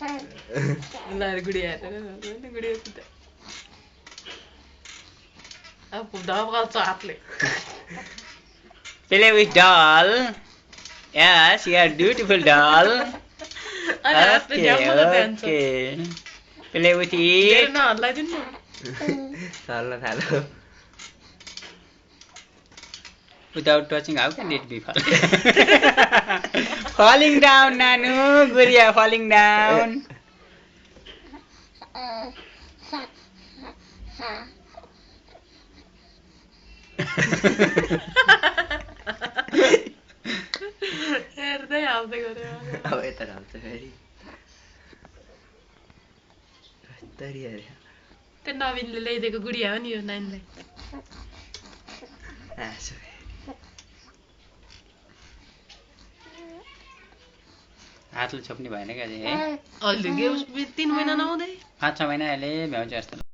ल गुडिया हेरेर गुडिया कुदा अब ढबगाल्छ हातले Play with doll. Yes, you are beautiful doll. अनि हातले ढ्याम्म गर्दै हान्छ Okay. Play with धेरै it. नहल्लाइदिनु चल्न थाल्यो Without touching, how can it be falling? Falling down, Nanu. Guria falling down. हेर्दै हाल्दै गऱ्यो अब यता ढल्छ फेरि कस्तरी अरे त्यो नवीनले ल्याइदिएको गुडिया हो नि यो नानीलाई हाँसो हातले छोप्ने भएन क्या अझै है अहिले 3 महिना नहुँदै 5-6 महिना अहिले भ्याउँछ जस्तो